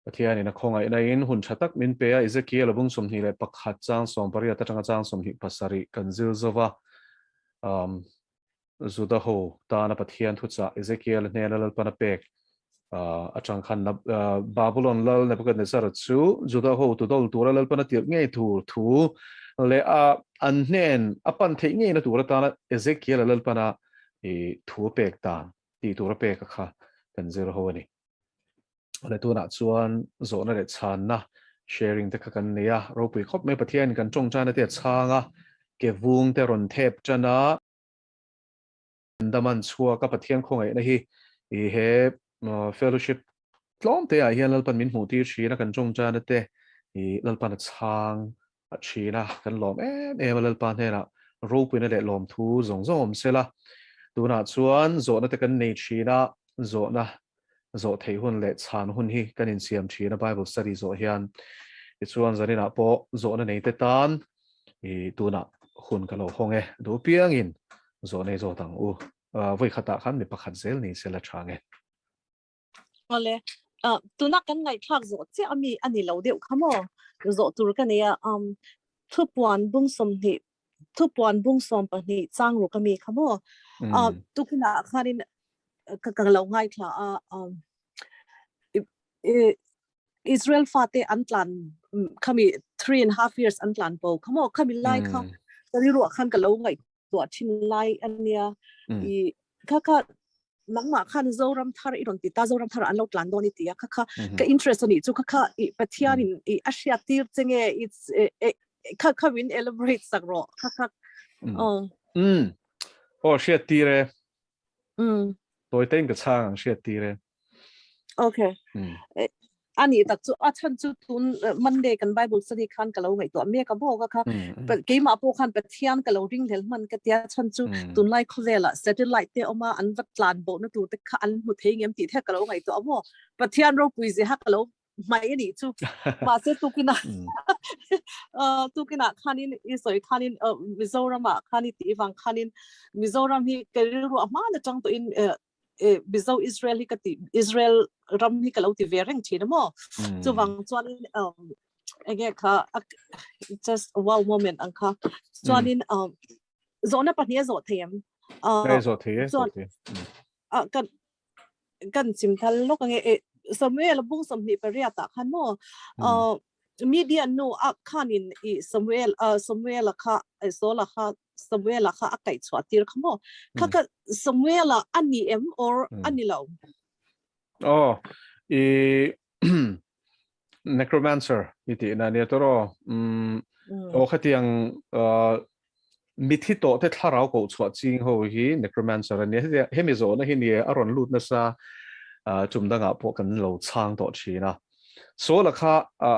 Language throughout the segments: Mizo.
Pathianin a khawngaihna in hun tha tak min pe a, Ezekiel a bung 21 chang 18 atanga chang 27 kan zil zo va. Um, Juda ho tana Pathian thuchah Ezekiel hnena Lalpan a pek atang khan Babylon lal Nebuchadnezzar chu Juda ho tu dol tura Lalpan a tirh ngei tur thu leh a an hnen a pan theih ngei na tur atana Ezekiel a Lalpan a i thu pek dan tih tur a pek a kha kan zir ho ani. Le tunah chuan zawhna leh chhanna sharing te kha kan nei a, ropui khawp mai Pathianin kan tawngtaina te a chhang a, ke vung te rawn thep tan a, daman chhuak a Pathian khawngaihna hi i he fellowship tlawm te ah hian Lalpan min hmuh tir thin a, kan tawngtaina te i Lalpan a chhang a thin a, kan lawm em em a Lalpa hnenah ropuina leh lawmthu zawng zawng awm sela. Tunah chuan zawhna te kan nei thin a, zawhna zawh theih hun leh chhan hun hi kan insiam thin a Bible study zawh hian. Tichuan zaninah pawh zawhna nei te tan i tunah hun ka lo hawng e, duh piangin zawhna i zawt ang u. Vawi khatah khan mi pakhat zel ni sela tha nge. Awle, tuna kan ngaihthlak zawh chiah ami a ni lo deuh kha maw? Zawh tur ka nei a, thupuan bung 20, thupuan bung 12 chang ruk ami kha maw? Tukinah khanin ka ka lo ngaithla a, Israel fate an tlan khami 3.5 years an tlan bo kha maw? Khami lai kha ka rilruah khan ka lo ngaih tuah thin lai ania i kha kha nangmah khan Zoram thar i rawn ti ta Zoram thar an lo tlan dawn i ti a kha kha ka interest ani chu kha kha i Pathian in i a hriat tir che nge it's kha kha min elaborate sak rawh kha kha oh oh hriat tir e Tawi tein ka chhang ang hriat tir e. Okay. Ani tak chu a chan chu tun Monday kan Bible study khan ka lo ngai to me ka bo ka kha keima po khan Pathian ka lo ring hlel man ka tia chan chu tun lai khawvela satellite te oma an vat tlan bo na tur te kha an hmu thei ngem ti the ka lo ngai to amo Pathian ro pui ze ha ka lo mai ani chu ma se tukina tukina khanin i soi khanin Mizoram ah khani ti wang khanin Mizoram hi ka rilru a hma na tang to in Mizo Israel hi ka ti Israel ram hi ka lo ti ve reng thin mo chu wang chuan enge kha just a wow moment ang kha chuanin zawhna pahnih a zawh thei em zawh thei e chuan kan kan chim thal lawk ange e Samuel bung 28 ah khan maw Midian nu a khanin i Samuel Samuel kha Saul kha Samuel kha a kaih chhuah tir kha maw kha kha Samuel ani em or ani lo Oh i necromancer i tih na nia tawh rawh aw khatiang mithi tawh te thlarau koh chhuah ching ho hi necromancer a nia hemi zawhna hi nia a rawn lut nasa tum dangah pawh kan lo chhang tawh thin a Saul-a kha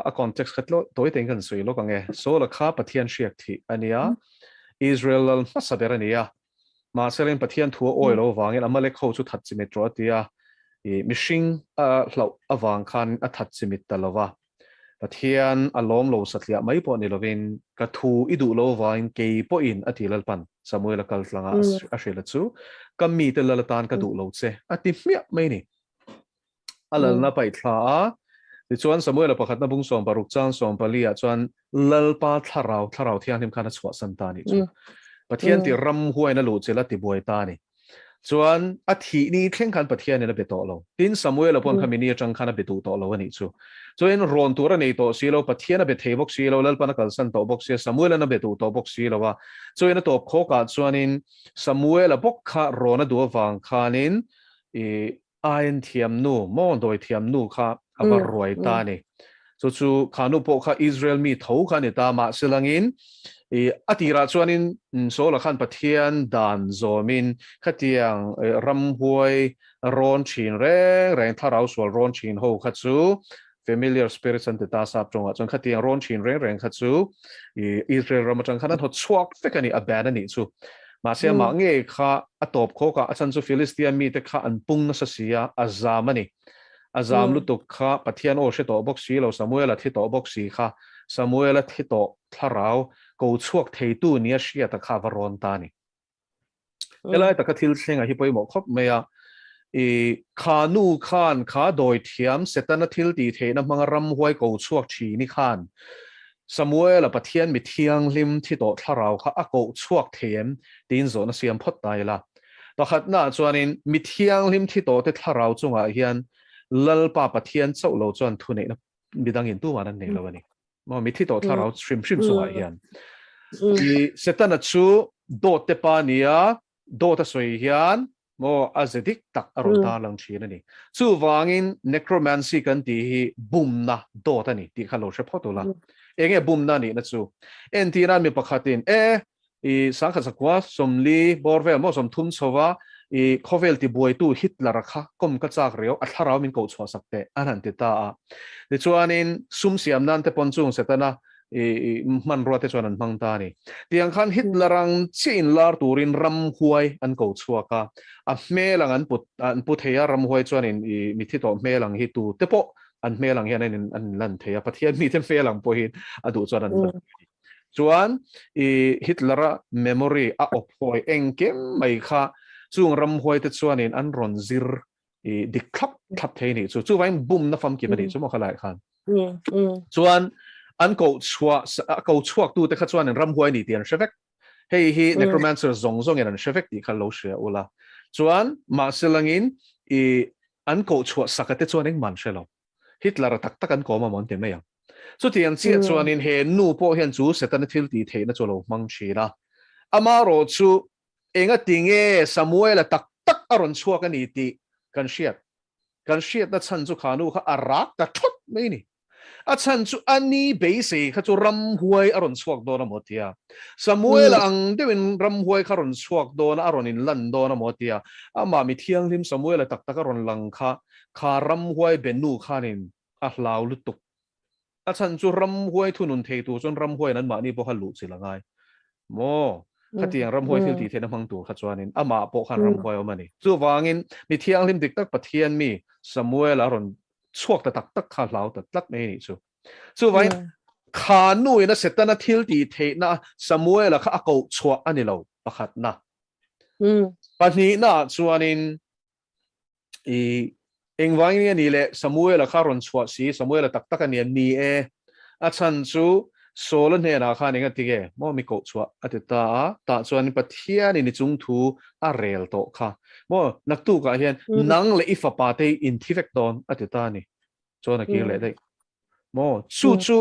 a context kha tawi tein kan sawi lawk ang e Saul-a kha Pathian hriak thih a nia Israel lal hmasa ber a ni a Mahse Pathian thu a awi lo avangin Amalek ho chu that chimit rawh a ti a, i mihring a hlauh avang khan a that chimit ta lo va. Pathian a lawm lo satliah mai pawh ni lovin ka thu i duh lo avangin kei pawhin a ti Lalpan Samuel a kal tlanga a hrilh a chu ka mite lal atan ka duh lo che a ti hmiah mai ni. A lalna paih thla a, tichuan Samuela pakhatna bung 16 chang 14 ah chuan Lalpa thlarau, thlarau thianghlim khan a chhuahsan ta a nih chu. Pathian ti ram huain a luh chilh a ti buai ta a ni. Chuan a thih ni thleng khan Pathianin a be tawh lo. Tin, Samuela paw'n kha mini atang khan a be duh tawh lo a nih chu. Chuan rawn tur a nei tawh si lo, Pathian a be thei bawk si lo, Lalpan a kalsan tawh bawk si a, Samuelan a be duh tawh bawk si lo a. Chuan a tawp khawkah chuanin Samuela bawk kha rawn a duh avang khanin i Ain thiam nu, maw dawi thiam nu kha a va ruai ta a ni. Chu chu kha nu pawh kha Israel mi tho kha a ni ta, mahse langin i a tirah chuanin Saula khan Pathian dan zawmin khatiang ramhuai rawn thin reng reng, thlarau sual rawn thin ho kha chu familiar spirits an ti ta sap tawngah chuan khatiang rawn thin reng reng kha chu i Israel ram atang khan an haw chhuak vek a ni, a ban a nih chu. Mahse amah ngei kha a tawp khawk a, a chhan chu Philistia mite kha an pung nasa si a, a zam a ni. A zam lutuk kha Pathian aw hre tawh bawk si lo, Samuel-a thi tawh bawk si kha, Samuel-a thi tawh thlarau ko chhuak theitu nia hriata kha a va rawn ta a ni. Helai taka thil thlenga hi pawimawh khawp mai a, I kha nu khan kha dawithiam Setana thil tih theihna hmanga ramhuai ko chhuak thini khan Samuela Pathian mi thianghlim thi tawh thlarau kha a koh chhuak thei em tiin zawhna siam phawt ta ila. Pakhatnaah chuanin mi thianghlim thi tawhte thlarau chungah hian Lalpa Pathian chauh lo chuan thuneihna midangin tuman an nei lo a ni. Maw mi thi tawh thlarau hrim hrim chungah hian. I Setana chu dawt te pa nia dawt a sawi hian maw a ze dik tak a rawn tarlang thin a ni. Chuvangin necromancy kan tih hi bumna dawt a ni tih kha lo hre phawt ula. Enge bumna nihna chu? Entirah mi pakhatin e i sangkhat sakua sawmli bawr vel maw 30 chhova i khawvel tibuaitu Hitler-a kha kawm ka chak riau a thlarau min koh chhuah sak teh an han ti ta a. Tichuanin sum siam nan te pawn chung Setana i hmanrua te chuan an hmang ta a ni. Tiang khan Hitler ang chiah in lar turin ramhuai an ko chhuak a, a hmel ang an put an pu thei a, ramhuai chuan in i mithi tawh hmel ang hi tu te pawh an hmel ang hian an in an lan thei a, Pathian mite hmel ang pawhin a duh chuan an lan thei. Chuan i Hitler-a memory a awp hawi engkim mai kha chung ramhuai te chuanin an rawn zir i dik thlap thlap thei nih chu. Chuvangin bumna famkim a nih chu maw khalai khan. Chuan an ko chhuah a ko chhuak tu te kha chuan in ramhuai ni tih an hre vek. Hei hi necromancer zawng zawngin an hre vek tih kha lo hria ula. Chuan mahse langin i an koh chhuah saka te chuan engmah an hre lo. Hitler-a tak tak an kawm a maw an ti mai ang. Chutiang chiah chuanin he nu pawh hian chu Setana thil tih theihna chu a lo hmang thin a. Amaherawh chu Enga ti nge Samuela tak tak a rawn chhuak a ni tih kan hriat? Kan hriatna chhan chu kha nu kha a rak ta thawt mai a ni. A chhan chu a ni beisei kha chu ramhuai a rawn chhuak dawn a maw tia. Samuela ang deuhin ramhuai kha rawn chhuak dawn a, a rawn inlan dawn a maw tia. Amah mi thianghlim Samuela tak tak a rawn lang kha, kha ramhuai be nu khanin a hlau lutuk. A chhan chu ramhuai thunun thei tur chuan ramhuaiin anmahni pawh kha luh chilh a ngai. Maw? Khatiang ramhuai thil tih theihna hmang tur kha chuanin amah pawh khan ramhuai a awm a ni. Chuvangin mi thianghlim dik tak Pathian mi Samuel a rawn chhuak ta tak tak kha hlau ta tlat mai a nih chu. Chuvangin kha nuin a Setana thil tih theihna Samuela kha a koh chhuah a ni lo pakhatna. Pahnihnaah chuanin I engvangin nge ni le Samuela kha rawn chhuah si, Samuela tak tak a ni a, ni e. A chhan chu Saula hnenah khan eng a ti nge maw mi koh chhuah a ti ta a, tah chuan Pathianin i chung thu a rel tawh kha maw naktukah hian nang leh i fapa te hi in thi vek dawn a ti ta a ni. Chuan a kir leh daih maw chu chu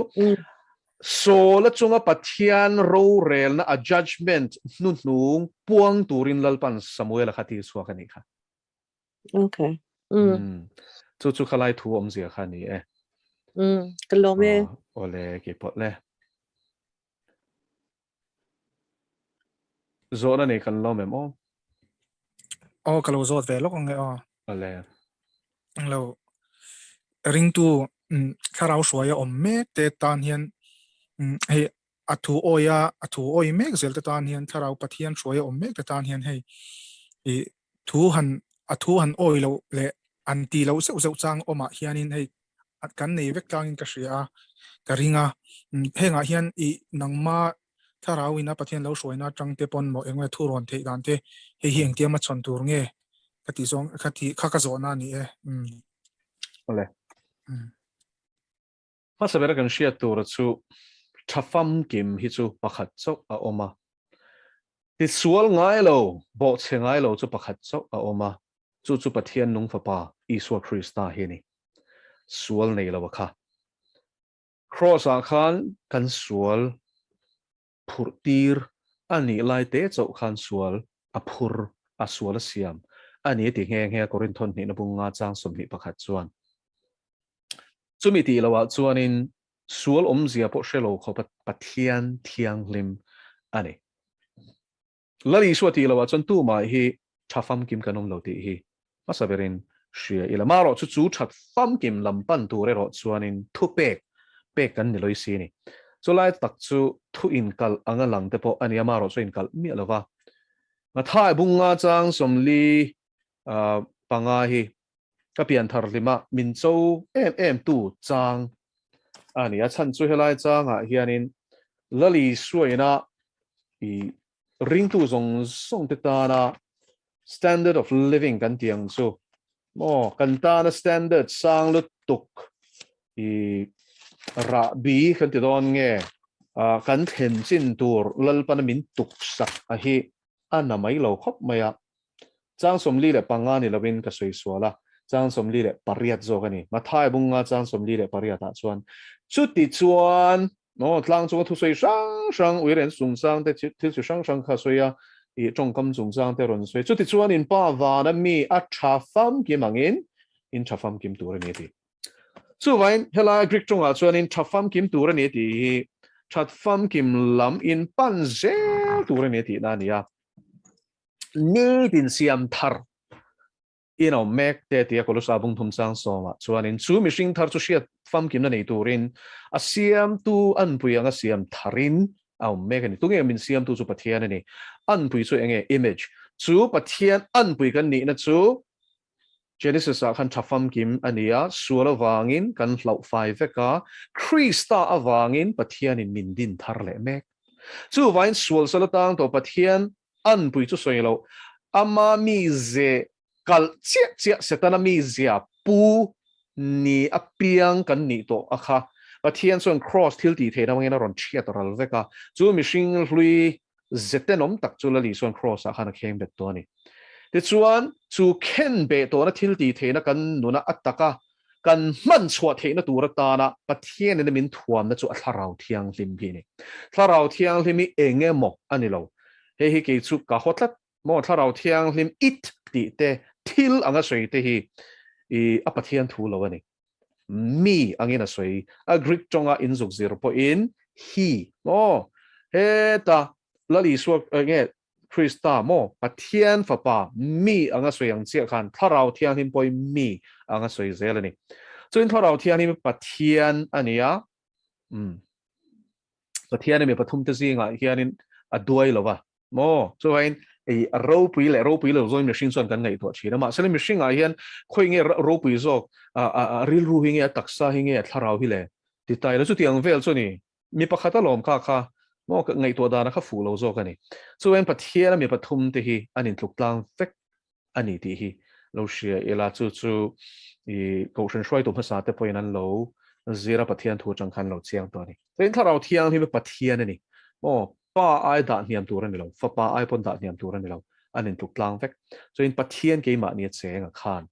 Saula chunga Pathian rorelna a judgement hnuhnung puang turin Lalpan Samuela kha tir chhuak a nih kha. Okay. Mm. Chu chu khalai thu awm zia kha ni e. Mm. Ka lawm e. Ole ke pawh le. Zawhna nei kan lawm em aw? Aw ka lo zawt ve lawk ang e aw. Ole. Lo ringtu thlarau hruaia awm mek te tan hian hei a thu awi a, a thu awi mek zel te tan hian thlarau Pathian hruai a awm mek te tan hian hei i thu han a thu han awi loh leh an ti loh zeuh zeuh chang awmah hianin hei kan nei vek tlangin ka hria a, ka ring a. Hengah hian i nangma thlarau ina Pathian lo hruaina atang te pawn maw eng nge thu rawn theih dan te hei hi engtia hmachhawn tur nge ka tih zawng ka tih kha ka zawhna a ni e. Umm. Awle. Umm. Hmasa bera kan hriat tura chu tha famkim hi chu pakhat chauh a awm a. Tisual ngai lo, bawhchhe ngai lo chu pakhat chauh a awm a, chu chu Pathian nung Fapa Isua Krista hi a ni. Sual nei lo a kha. Kraws-ah khan kan sual phurh tir a nih lai te chauh khan sual a phur a, sual a siam a ni a ti nghe nghe a Korinthon hnihna bung nga chang 21 chuan. Chumi tih loh ah chuanin sual awmzia pawh hre lo khawpa Pathian thianghlim a ni. Lal Isua tih loh ah chuan tumah hi tha famkim kan awm lo tih hi hmasa berin hria ila. Marawh chu chu that famkim lam pan tur erawh chuanin thupek pek kan ni lawih si a ni. Chulai tak chu thu inkalh anga lang te pawh a ni a, marawh chu a inkalh miah lo va. Mathai bunga chang 45 hi ka pian thar hlima min cho em em tu chang a ni. A chhan chu helai changah hianin Lal Isua ina i ringtu zawng zawng te tana standard of living kan tih ang chu. Maw kan tana standard sang lutuk i rahbi kan ti dawn nge kan thlen chin tur Lalpana min tuksak a hi a na mai lo khawp mai a. Chang 45 ni lovin ka sawi sual a, chang 48 zawk a ni. Mathai bunga chang 48 ah chuan chuti chuan Aw, tlang chunga thusawi hrang hrang, uiren chungchang te, thil chi hrang hrang kha a sawi a, ih tawngkam chungchang te a rawn sawi. Chutichuan in pa vana mi a tha famkim angin in tha famkim tur a ni a ti. Chuvain helai Greek tawngah chuan in tha famkim tur a ni a tih hi that famkim lam in pan zel tur a ni a tihna a ni a. Nitin siam thar In awm mek te tia Kolosa bung thum chang sawmah chuanin chu mihring thar chu hriat famkimna nei turin a siamtu anpui anga siam tharin a awm mek a ni. Tunge min siamtu chu Pathian a ni. Anpui chu enge? Image. Chu Pathian anpui kan nihna chu Genesis ah khan tha famkim a ni a, sual avangin kan hlauh fai vek a, Krista avangin Pathianin min din thar leh mek. Chuvain sual sal atang tawh Pathian Anpui chu sawi lo, ama mize kalh chiah chiah Setana mizia pu ni apiang kan nih tawh a kha. Pathian chuan Kraws thil tih theihna hmangin a rawn chhiat ral vek a, chu mihring hlui ze tenawm tak chu Lali chuan Kraws ah khan a kheng bet tawh a ni. Tichuan, chu khen beh tawhna thil tih theihna kan nuna a taka kan hman chhuah theihna tur atana Pathianin min thuamna chu a Thlarau Thianghlim hi a ni. Thlarau Thianghlim hi eng emaw a ni lo. Hei hi kei chu ka haw tlat maw? Thlarau Thianghlim it tih te, thil anga sawi te hi i a Pathian thu lo a ni. Mi angin a sawi. A Greek tawnga inzuk zir pawhin he maw? Heta Lal Isua nge Krista maw Pathian Fapa mi anga sawi ang chiah khan Thlarau Thianghlim pawhin mi anga sawi zel a ni. Chuin Thlarau Thianghlim hi Pathian a ni a, umm Pathian a mi pathum te zingah hianin a duai lo va maw? Chuvain ei a ropui leh ropui lo zawngin mihring chuan kan ngaihtuah thin a, mahse mihringah hian khawi nge ropui zawk a rilru hi nge a taksa hi nge a thlarau hi le ti ta ila chutiang vel chu a ni. Mi pakhat a lawm kha kha maw ngaihtuah dana kha fuh lo zawk a ni. Chuan Pathian a mi pathum te hi an intluk tlang vek a ni tih hi lo hria ila chu chu i Kohhran hruaitu hmasa te pawhin an lo zir a Pathian thu atang khan lo chiang tawh a ni. Chuan Thlarau Thianghlim hi Pathian a ni maw Pa ai dah hniam tur a ni lo, Fapa ai pawn dah hniam tur a ni lo, an intluk tlang vek. Chuan Pathian keimahni a cheng a khan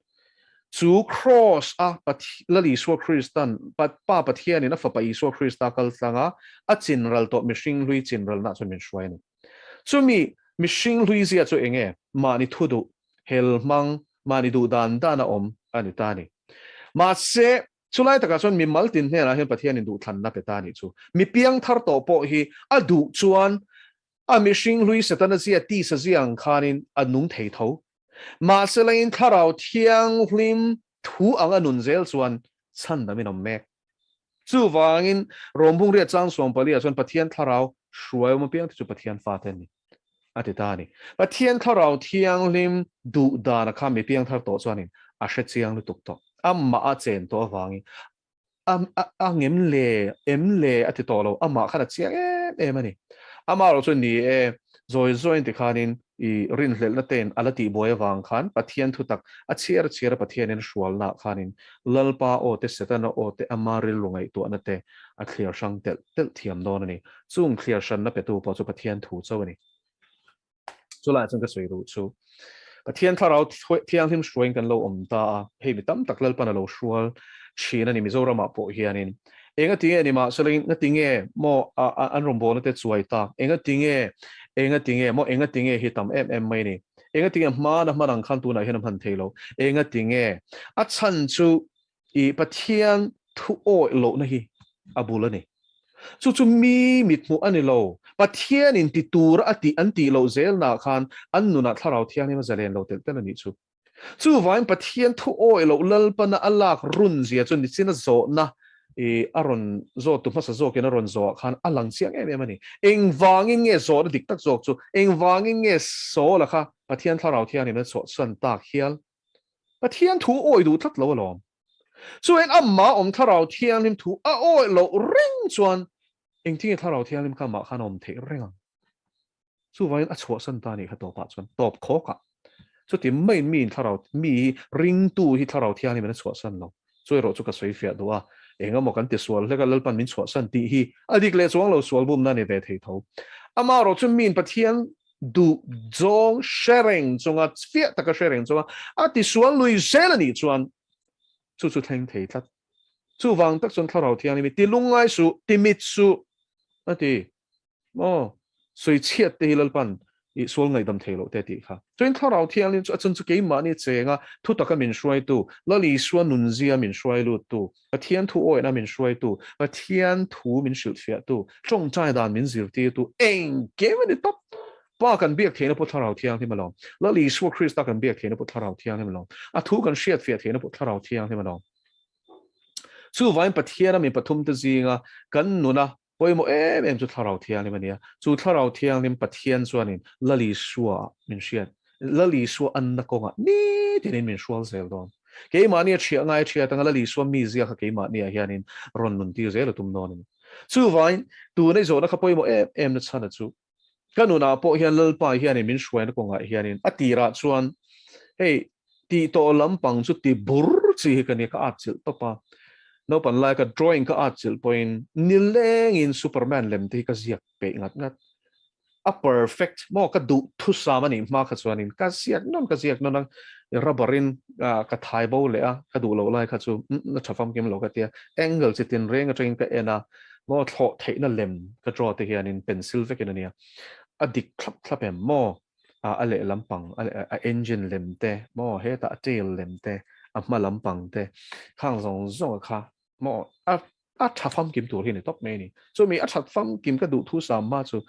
Chu Kraws a Lal Isua Kristan Pa Pathianin a Fapa Isua Krista kal tlanga a chinral tawh mihring hlui chinralna chuan min hruai a ni. Chumi mihring hlui zia chu eng nge? Mahni thu duh, hel hmang, mahni duh dan dan a awm a ni ta a ni. Mahse, chulai takah chuan mimal tin hnenah hian Pathianin duhthlanna pe ta a nih chu. Mi piangthar tawh pawh hi a duh chuan a mihring hlui Setana zia, tisa zia ang khanin a nung thei tho. Mahse lain Thlarau Thianghlim thu ang a nun zel chuan chhandam in awm mek. Chuvangin Rawmbung riat chang 14 ah chuan Pathian Thlarau hruai awm apiang te chu Pathian fate an ni a ti ta a ni. Pathian Thlarau Thianghlim duh dan a kha mi piangthar tawh chuanin a hre chiang lutuk tawh. Amah a chen tawh avangin a ngem le, em le a ti tawh lo, amah khan a chiang em em a ni. Amah erawh chuan ni e, zawi zawiin tikhanin i rinhlelhna tein a la tihbuai avang khan Pathian thutak a chhiar a chhiar a Pathianin a hrualnaah khanin Lalpa aw te, Setana aw te, ama rilru ngaihtuahna te a thliar hrang telh telh thiam dawn a ni. Chung thliar hranna petu pawh chu Pathian thu chauh a ni. Chulaiah chuan ka sawi duh chu Pathian thlarau thianghlim hruaiin kan lo awm ta a, hei mi tam tak Lalpan a lo hrual thin a ni Mizoramah pawh hianin. Enga tinge ni mahse lengin nga tinge maw an rawngbawlna te chuai tak, enga tinge, enga tinge maw enga tinge hi tam em em mai a ni. Enga tinge hmana hman ang khan tunah hian a hman thei lo, enga tinge a chhan chu I Pathian thu awih lohna hi a bul a ni. Chu chu mi mithmuh a ni lo. Pathianin ti tura a tih an tih loh zelnaah khan an nunah Thlarau Thianghlim a zalen lo telh telh a nih chu. Chuvain Pathian thu awih loh Lalpana a lak run zia chu nichina zawhna i a rawn zawttu hmasa zawkin a rawn zawhah khan a lang chiang em em a ni. Engvangin nge zawhna dik tak zawk chu? Engvangin nge Saula kha Pathian Thlarau Thianghlim a chhuahsan tak hial? Pathian thu awih duh tlat lo alawm. Chuan amah awm Thlarau Thianghlim thu a awih loh reng chuan engtin nge Thlarau Thianghlim kha amah khan a awm theih reng ang? Chuvangin a chhuahsan ta a nih kha tawpah chuan, tawp khawkah. Chuti maiin miin thlarau, mi hi ringtu hi thlarau thianghlim in a chhuahsan lo. Chu erawh chu ka sawi fiah duh a, eng emaw kan ti sual hlek a Lalpan min chhuahsan tih hi a dik leh chuang lo sual bumna a ni ve thei tho. Amaherawh chu miin Pathian duh zawng hre reng chunga, fiah taka hre reng chunga a ti sual lui zel a nih chuan chu chu thleng thei tlat. Chuvang tak chuan Thlarau Thianghlim hi ti lungngai suh, ti mit suh a ti. Maw? Sawi chhiat te hi Lalpan i sual ngaihdam thei loh te tih kha. Chuan Thlarau Thianghlim chu a chhan chu keimahni chenga thu taka min hruaitu, Lal Isua nunzia min hruai luttu, Pathian thu awihna min hruaitu, Pathian thu min hrilhfiahtu, tawngtai dan min zirtirtu, engkim a ni tawp. Pa kan biak theihna pawh Thlarau Thianghlim alawm. Lal Isua Krista kan biak theihna pawh Thlarau Thianghlim alawm. A thu kan hriatfiah theihna pawh Thlarau Thianghlim alawm. Chuvain Pathiana mi pathumte zinga kan nuna Pawimawh em em chu Thlarau Thianghlim a ni a, chu Thlarau Thianghlim Pathian chuanin Lal Isua min hriat, Lal Isua anna kawngah nitinin min hrual zel dawn. Keimahni a ṭhiah ngai a ṭhiat anga Lal Isua mizia kha keimahniah hianin rawn nuntir zel a tum dawn a ni. Chuvangin, tuna i zawhna kha pawimawh em em na chhan a chu, ka nunah pawh hian Lalpa hianin min hruaina kawngah hianin a tirah chuan hei tih tawh lampang chu ti bur chi hi ka nia ka atchilh tawp a, naupan lai ka drawing ka atchilh pawhin nilengin Superman lem te hi ka ziak peih ngat ngat. A perfect maw ka duh thusam a nih hma kha chuanin ka ziak nawn ka ziak nawn a, rubber in ka thai bo leh a, ka duh loh lai kha chu a tha famkim lo ka tia, angle chi tinreng atangin ka en a, maw thlawh theihna lem ka draw te hianin pencil vekin a nia, a dik thlap thlap em maw a lehlam pang a engine lem te maw hetah a tail lem te a hma lampang te khang zawng zawng a kha maw a a tha famkim tur hi a ni tawp mai a ni. Chumi a that famkim ka duh thu sam hma chu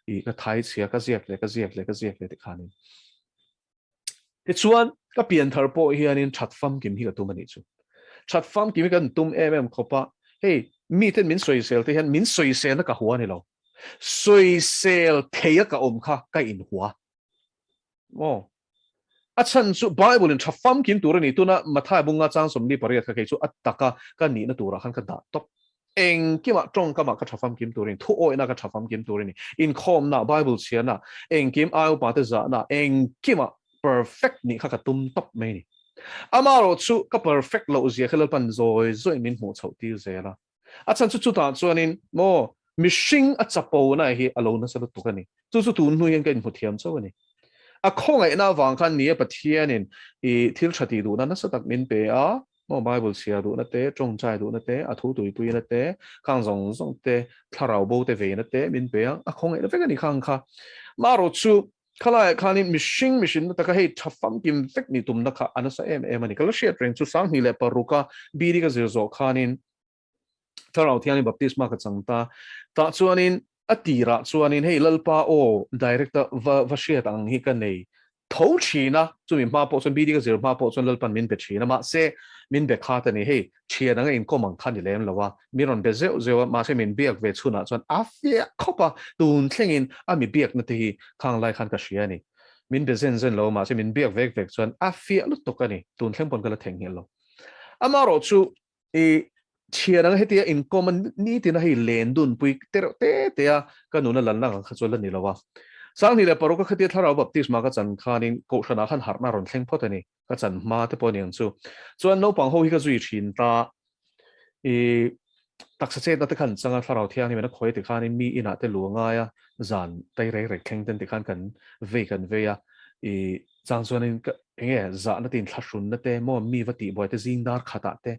i ka thai chhia ka ziak leh ka ziak leh ka ziak leh tikhanin tichuan ka pian thar pawh hianin that famkim hi ka tum a nih chu. That famkim hi kan tum em em khawp a, hei miten min sawisel te hian min sawiselna ka hua a ni lo. Sawisel thei a ka awm kha ka inhua. Maw? A chhan chu Bible in tha famkim tur a ni. Tuna Mathai bunga chang 48 kha kei chu a taka ka nihna turah khan ka dah tawp. Engkimah tawngkamah ka tha famkim tur a ni, thu awihna ka tha famkim tur a ni, inkhawmna, Bible chhiarna, engkim ai upate zahna, engkimah perfect nih kha ka tum tawp mai a ni. Amaherawh chu ka perfect loh zia kha Lalpan zawi zawiin min hmuh chhoh tir zel a. A chhan chu chutah chuanin maw mihring a chapona hi a lo nasa lutuk a ni. Chu chu tun hnu hian ka inhmu thiam chauh a ni. A khawngaihna avang khan ni e Pathianin i thil tha tih duhna nasa tak min pe a, maw Bible chhiar duhna te, tawngtai duhna te, a thu tuipuina te, khang zawng zawng te, thlarau bo te veina te min pe a, a khawngaihna vek a ni khang kha. Marawh chu Khalaiah khanin mihring mihrinna taka hei tha famkim vek nih tumna kha a nasa em em a ni. Ka la hriat reng chu 2006 a BD ka zir zawh khanin Thlarau Thianghlim Baptisma ka chang ta. Tah chuanin a tirah chuanin hei Lalpa aw direct a va va hriat ang hi ka nei tho thin a, chumi hma pawh chuan BD ka zir hma pawh chuan Lalpan min be thin a, mahse min be khat a ni. Hei thian anga inkawm ang kha ni lem lo a, mi rawn be zeuh zeuh a, mahse min biak ve chhunah chuan a fiah khawp a, tun thlengin a mi biakna te hi khang lai khan ka hria a ni. Min be zen zen lo, mahse min biak vek vek chuan a fiah lutuk a ni, tun thleng pawn ka la theihnghilh lo. Amaherawh chu i thian anga hetia inkawm a nitin a hei len dun pui te reuh te te a, ka nuna lanna ang kha chu a la ni lo a. 2006 a khatia Thlarau Baptisma ka chan khanin Kohhranah khan harhna a rawn thleng phawt a ni. Ka chan hma te pawh a ni ang chu. Chuan naupang ho hi ka zui thin ta. I taksa chetna te khan changa thlarau thianghlim in a khawi ti khanin mi inah te lu a ngai a, zan tai rek rek thleng ten ti khan kan vei kan vei a. I chang chuanin ka enge zahna te inthlahrunna te maw mi va tihbuai te zing dar khatah te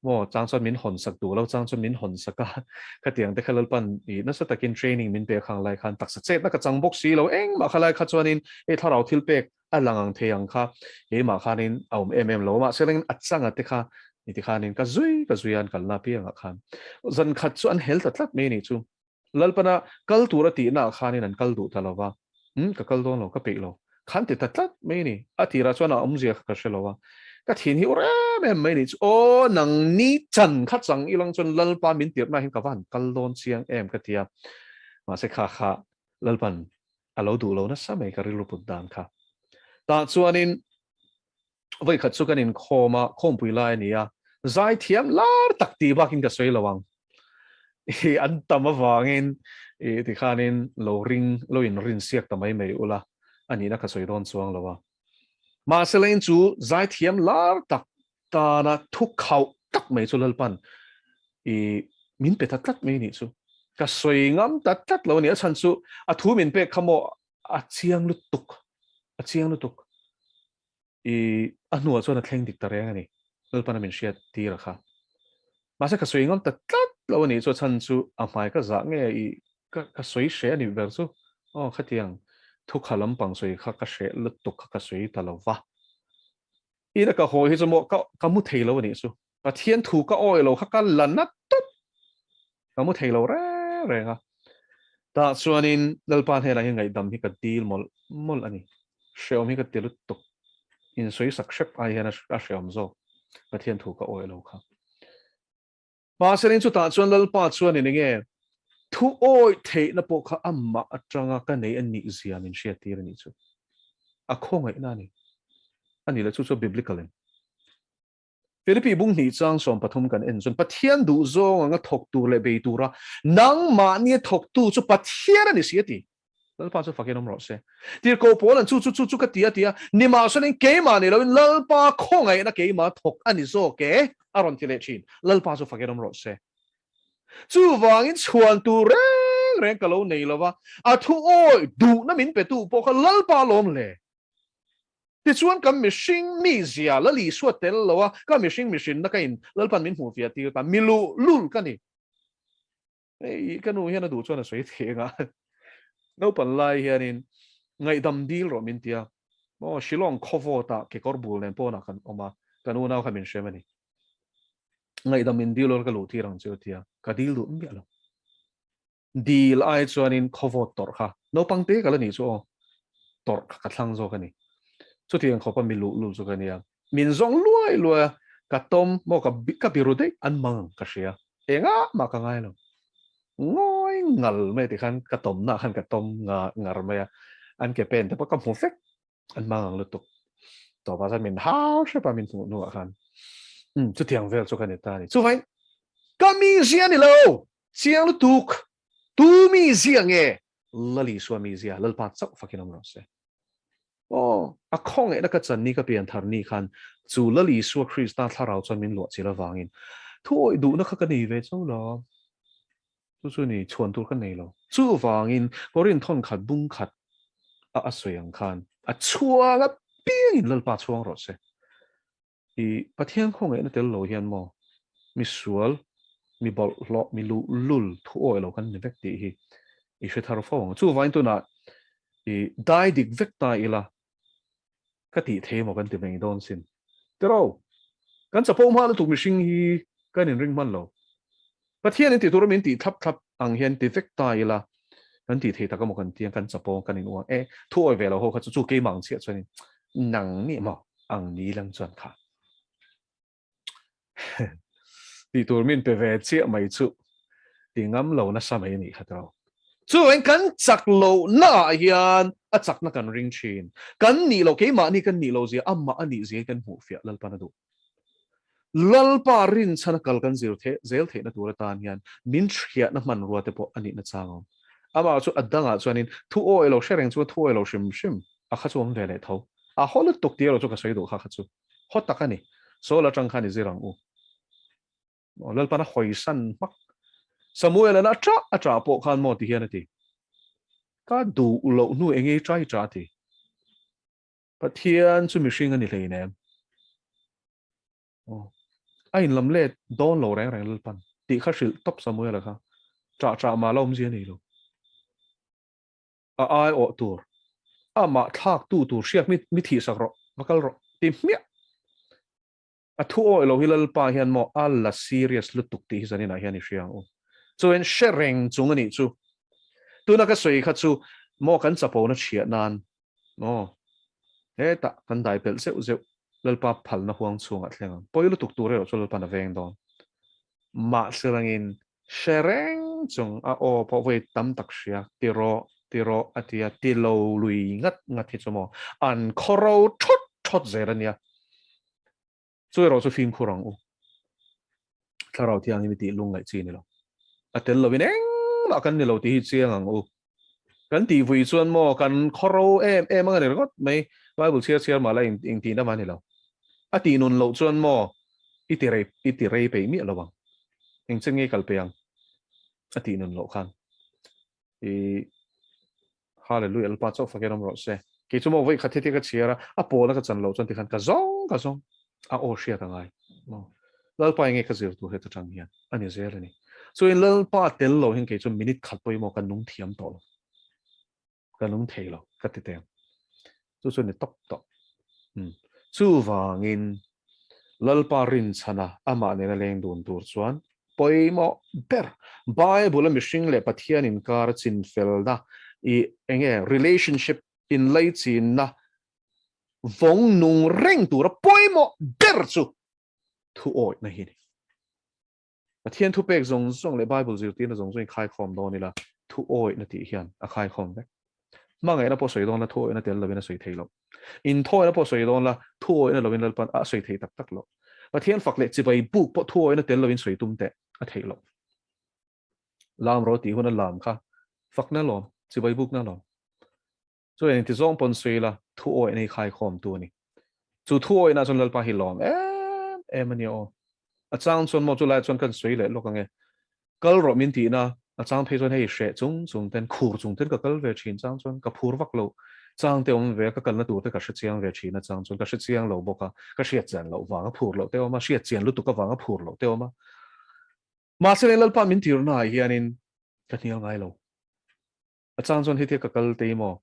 maw chang chuan min hawn sak duh lo chang chuan min hawn sak a. Khatiang te kha Lalpan i nasa takin training min pe khang lai khan taksa chetna ka chang bawk si lo engmah kha lai kha chuanin hei thlarau thil pek a lang ang thei ang kha keimah khanin a awm em em lo a, mahse lengin a changa te kha ni ti khanin ka zui ka zui a an kalna apiangah khan zan khat chu an hel ta tlat mai a nih chu. Lalpana kal tur a tihna ah khanin an kal duh ta lo va, umm ka kal dawn lo, ka peih lo khan ti ta tlat mai a ni. A tirah chuan a awmzia kha ka hre lo a, ka thin hi ur em em mai a nih chu, aw nang ni chan kha chang ilang chuan Lalpa min tirhna hian ka va han kal dawn chiang em ka ti a, mahse kha kha Lalpan a lo duh lo nasa mai ka rilru put dan kha. Tah chuanin vawi khat chu kan inkhawm a, khawmpui lai a ni a, zai thiam lar tak tih bakin ka sawi lo ang. I an tam avangin i tikhanin lo ring, lo inrin siak ta mai mai ula, a nihna ka sawi dawn chuang lo a. Mahsela in chu zaithiam lar tak tana thu khauh tak mai chu Lalpan i min pe ta tlat mai nih chu. Ka sawi ngam ta tlat lo a ni. A chhan chu a thu min pek kha maw a chiang lutuk, a chiang lutuk. I a hnuah chuan a thleng dik ta reng a ni. Lalpan a min hriat tir a kha. Mahse ka sawi ngam ta tlat lo a nih chu a chhan chu a hmai ka zah nge i ka ka sawi hreh a nih ber chu. Aw khatiang thukha lampang sawi kha ka hreh lutuk kha ka sawi ta lo va. Ina ka hawi hi chu maw ka ka mu thei lo a nih chu. Pathian thu ka awi lo kha ka la na tawp. Ka mu thei lo reng reng a. Tah chuanin Lalpa hnenah hian ngaihdam hi ka dil mawlh mawlh a ni. Hrehawm hi ka ti lutuk. Insawi sak hrep ai hian a hrehawm zawk. Pathian thu ka awi lo kha. Mahse chutah chuan Lalpa chuanin enge thu awi theihna pawh kha amah atanga ka nei a nih zia min hriattir a nih chu. A khawngaihna a ni. A nih leh chu chu biblical in. Philippi bung hnih chang 13 kan en chuan Pathian duh zawng anga thawk tur leh bei tura nangmahnia thawktu chu Pathian a ni si a ti. Lalpa chu fakin awm rawh se. Tirhkoh pawl an chu chu chu chu ka ti a ti a, nimahselain keimah ni loin Lalpa khawngaihna keimah thawk a ni zawk e, a rawn ti leh thin. Lalpa chu fakin awm rawh se. Chuvangin chhuan tur reng reng ka lo nei lo va, a thu awi duhna min petu pawh kha Lalpa lawm le. Tichuan kan mihring mizia Lal Isua tel lo a, ka mihring mihrinna ka in Lalpan min hmuh fiah tir ta, miluh lul ka ni. Hei ka nu hian a duh chuan a sawi thei anga naupan lai hianin ngaihdam dil rawh min tia maw Shillong khawvawtah kekawr bul nen pawnah kan awm a kan unau kha min hrem a ni ngaihdam min dil ka luh tir ang chu tia ka dil duh miah lo dil ai chuanin khawvawt tawrh kha naupang te ka la nih chu aw tawrh kha ka thlang zawk a ni chutiang khawpa mi luh lul chu ka nia Min zawng luai luai a, ka tawm maw ka ka biru daih an mang ka hria. Engah mah ka ngai lo. Ngawi ngal mai ti khan ka tawmna khan ka tawm nga ngar mai a, an ke pen te pawh ka hmu vek an mang ang lutuk. Tawpah chuan min hau hrep a min hmuh hnuah khan. Umm chutiang vel chu ka ni ta a ni. Chuvangin ka mizia ni lo, chiang lutuk, tu mizia nge Lali Isua mizia, Lalpa chauh fakin awm rawh se. Aw, a khawngaihna ka chan ni ka pian thar ni khan chu Lal Isua Krista thlarau chuan min luah chil avangin thu awih duhna kha ka nei ve cho lo. Chu chu ni, chhuan tur ka nei lo. Chuvangin Korin thawn khat bung khat a a sawi ang khan a chhuang apiangin Lalpa chhuang rawh se. I Pathian khawngaihna tel lo hian maw mi sual, mi bawlhhlawh, mi luhlul thu awih lo kan ni vek tih hi i hre thar fo ang. Chuvangin tunah i dai dik vek ta ila ka tih thei maw kan ti mai dawn sin. Tiraw, kan chapo hma lutuk mihring hi kan inring hman lo. Pathian in ti tura min tih thlap thlap ang hian ti vek ta ila kan tih thei tak emaw kan ti ang, kan chapo ang, kan in uang e, thu awi ve lo ho kha chu chu keimah ang chiah chuanin nang nih maw ang ni lang chuan kha tih tur min pe ve chiah mai chu ti ngam lo nasa mai anih kha tawh. Chuan kan chak loh na ah hian a chakna kan ring thin. Kan nih loh keimahni kan nih loh zia amah a nih zia hi kan hmuh fiah Lalpan a duh. Lalpa rinchhana kal kan zir the zel theihna tur atan hian min hriatna hmanrua te pawh a nihna chang awm. Amah chu a dangah chuanin thu awi lo hre reng chunga thu awi lo hrim hrim a kha chu awm ve leh tho. A haw lutuk tih erawh chu ka sawi duh kha kha chu haw tak a ni. Saul atang khan i zir ang u. Lalpan a hawisan hmak. Samuel-a'n a ṭah a ṭah pawh khan maw ti hian a ti. Ka duh loh hnu eng nge i ṭai ṭah a ti. Pathian chu mihring a ni hleinem. Aw. A inlam let dawn lo reng reng Lalpan tih kha hrilh tawp Samuela kha. Ṭah ṭah mah la awmzia nei lo. A ai awh tur, amah thlak tu tur hriak mi mi thih sak rawh, va kal rawh ti hmiah. A thu awih lo hi Lalpa hian maw a la serious lutuk tih hi zaninah hian i hria ang u. Chuan hre reng chung a nih chu. Tuna ka sawi kha chu maw kan chapona chhiah nan maw hetah kan dai pelh zeuh zeuh Lalpa phalna huang chhungah thleng ang. Pawi lutuk tur erawh chu Lalpa'n a veng dawn. Mahse rangin hre reng chung a aw pawh vawi tam tak hria ti rawh ti rawh a ti a, ti lo lui ngat ngat hi chu maw an khawro thawt thawt zel a nia. Chu erawh chu fimkhur ang u. Thlarau thianghlim i tih lungngaih chi ni lo. A tel lovin engmah kan ni lo tih hi chiang ang u. Kan tih vui chuan maw kan khawro em em ang a ni ringawt mai. Bible chhiar chhiar mah la eng eng tihna mah a ni lo. A tih nun loh chuan maw i ti rei i ti rei peih miah lo ang. Eng chen nge i kal peih ang? A tih nun loh khan. I Hallelujah Lalpa chauh fakin awm rawh se. Kei chu maw vawi khat heti ka chhiar a, a pawlna ka chan loh chuan tikhan ka zawng ka zawng a aw hriat a ngai. Maw Lalpa enge ka zir tur heta tang hian a ni zel a ni. Chuan Lalpa tel lo hian kei chu minute khat pawimawh ka nung thiam tawh lo. Ka nung thei lo ka ti teng. Chu chu ni tawp tawh. Um. Chuvangin Lalpa rinchhana amah nena leng dun tur chuan pawimawh ber Bible a mihring leh Pathian inkar chinfelna i enge relationship inlaichinna vawng nung reng tura pawimawh ber chu thu awihna hi a ni. Pathian thupek zawng zawng leh Bible zirtirna zawng zawng in khaikhawm dawn ila, thu awihna tih hian a khaikhawm vek. Hmangaihna pawh sawi dawn la, thu awihna tel lovin a sawi thei lo. Inthawina pawh sawi dawn la, thu awihna lovin Lalpan a sawi thei tak tak lo. Pathian fak leh chibai buk pawh thu awihna tel lovin sawi tum teh a theih loh. Lam ro tih hun a lam kha fakna lawm, chibai bukna lawm. Chu engti zawng pawn sawi ila, thu awihna hi khaikhawm tu a ni. Chu thu awihna chuan Lalpa hi lawm em em a nia aw. A chang chuan maw chulai chuan kan sawi leh lawk ang e. Kal rawh min tihna, a chang phei chuan hei hreh chung chung ten, khur chung ten ka kal ve thin chang chuan ka phur vak lo. Chang te awm ve a, ka kalna tur te ka hre chiang ve thin a chang chuan ka hre chiang lo bawk a, ka hriat chian loh vang a phur loh te awm a, hriat chian lutuk avang a phur loh te awm a. Mahse Lalpa min tirna ah hianin ka hnial ngai lo. A chang chuan hetia ka kal te maw,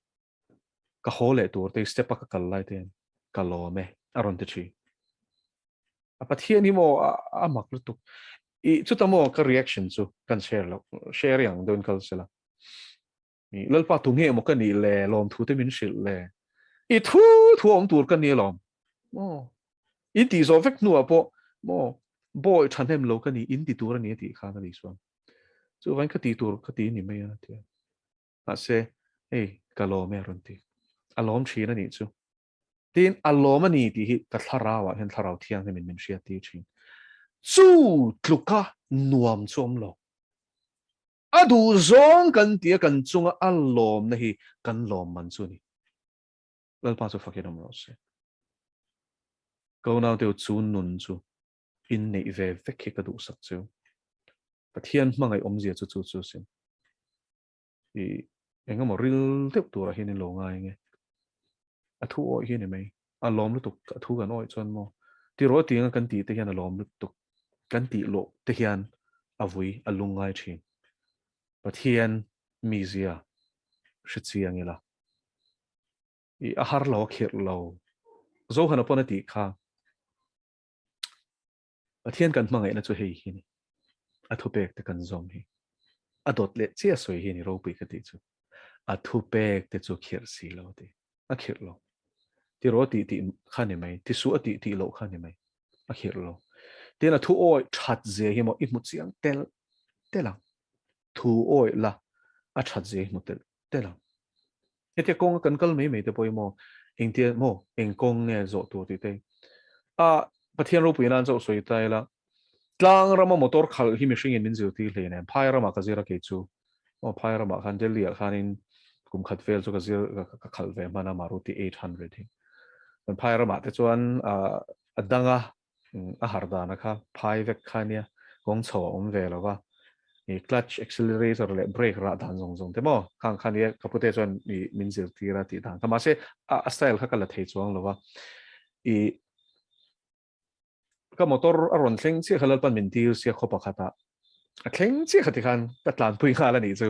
ka haw leh tur te step a ka kal lai te hian ka lawm e a rawn ti thin. A Pathian hi maw a mak lutuk. I chuta maw ka reaction chu kan share lo, share ang deuhin kal sela. I Lalpa tu nge maw ka nih le, lawm thu te min hrilh le. I thu thu awm tur ka ni alawm. Maw in tih zawh vek hnuah pawh maw bawi thahnem lo ka ni in ti tur a ni a tih khan a ni chuan. Chuvain ka tih tur ka ti ni mai a ti a. Mahse, hei ka lawm e a rawn ti. A lawm thin a nih chu. Tin, a lawm a ni tih hi ka thlarauah hian thlarau thianghlimin min hriat tir thin. Chu tluka nuam chu awm lo. A duh zawng kan ti a kan chunga a lawmna hi kan lawm man chu a ni. Lalpa chu fakin awm rawh se. Ka unaute chu nun chu inneih ve vek hi ka duhsak chu. Pathian hmangaih awmzia chu chu chu sin. I engemaw ril deuh turah hian in lo ngai nge. A thu awih hi ni mai. A lawm lutuk a thu kan awih chuan maw. Tiraw tianga kan tih te hian a lawm lutuk. Kan tih loh te hian a vui a lungngai thin. Pathian mizia hre chiang ila. I a har lo a khirh lo. Zohana pawn a tih kha. Pathian kan hmangaihna chu hei hi ni. A thupek te kan zawm hi. A dawt leh chiah sawi hi ni ropui ka tih chu. A thupek te chu khirh si lo a ti. A khirh lo. Tiraw tih tih kha ni mai. Tisuh a tih tih loh kha ni mai. A khirh lo. Tin a thu awih that zia hi maw i hmu chiang tel tel ang. Thu awih la a that zia hi hmu tel tel ang. Hetia kawnga kan kal mai mai te pawh hi maw engtia maw eng kawng nge zawh tur tih te a Pathian ropui nan chauh sawi ta ila tlang rama motor khalh hi mihringin min zirtir hle nen phai ramah ka zir a kei chu maw phai ramah khan Delhi ah khanin kum khat vel chu ka zir ka khalh ve hman a Maruti 800 hi kan phai ramah te chuan a danga a har dana kha phai vek kha nia kawng chho a awm ve lo va i clutch accelerator leh brake rah dan zawng zawng te maw khang kha nia ka pute chuan i min zirtir a tih dan kha mahse a style kha ka la thei chuang lo va i ka motor a rawn thleng chiah kha Lalpan min tir sia khaw pakhatah a thleng chiah kha tikhan ka tlanpui nghal a nih chu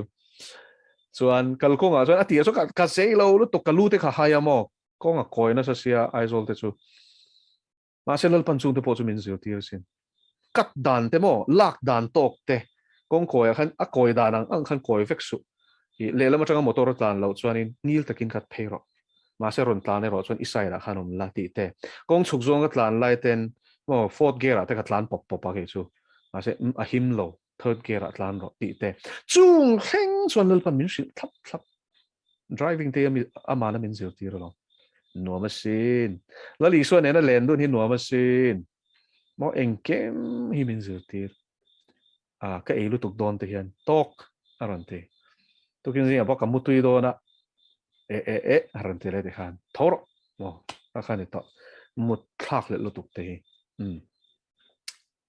chuan kalkawngah chuan a tir chu ka zei lo lutuk ka lu te kha hai a maw kawng a kawi nasa sia Aizawl te chu Mahse Lalpan chungte pawh chu min zirtir asin. Cut dan te maw, lak dan tawk te, kawng kawiah khan a kawi dan ang ang khan kawi vek suh. I lehlam atanga motor a tlan loh chuanin ngil takin cut phei rawh. Mahse rawn tlan erawh chuan i side ah khan awm la tih te. Kawng chhuk zawng ka tlan lai ten maw fourth gear ah te ka tlan pawp pawp a kei chu. Mahse a him lo, third gear ah tlan rawh tih te. Chung thleng chuan Lalpan min hrilh thlap thlap. Driving te ami amana min zirtir alawm. Nuam asin. Lal Isua nena len dun hi nuam asin. Maw engkim hi min zirtir. A ka ei lutuk dawn te hian tawk a rawn ti. Tukin zingah pawh ka mutui dawn a. E e e a rawn ti leh tikhan tho rawh. Maw a kha ni tawh. Mut thlak leh lutuk te hi. Um.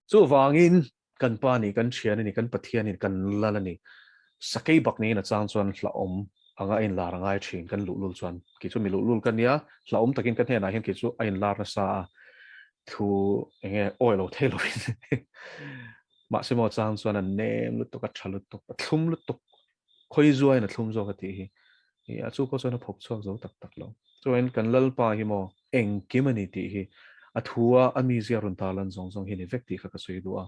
Chuvangin kan pa ni, kan thian a ni, kan Pathian in kan lal a ni. Sakei bak niin a chang chuan hlauhawm anga a inlar a ngai thin kan luhlul chuan. Kei chu mi luhlul ka nia, hlauhawm takin ka hnenah hian kei chu a inlar nasa a, thu enge awi lo thei lovin mahse maw chang chuan a nem lutuk, a tha lutuk, a thlum lutuk, khawi zuain a thlum zawk a tih hi. A chu pawh chuan a phawk chhuak zo tak tak lo. Chuan kan Lalpa hi maw engkim a ni tih hi a thua a mizia rawn tarlan zawng zawng hi ni vek tih kha ka sawi duh a.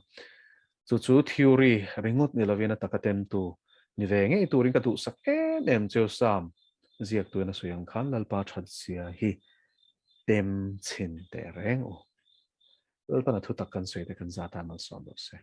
Chu chu theory ringawt ni lovin a taka temtu ni ve ngei turin ka duhsak em em cheu Sam ziaktuin a sawi ang khan Lalpa that zia hi tem chhin teh reng u. Lalpan a thutak kan sawi te kan zat a malsawm rawh se.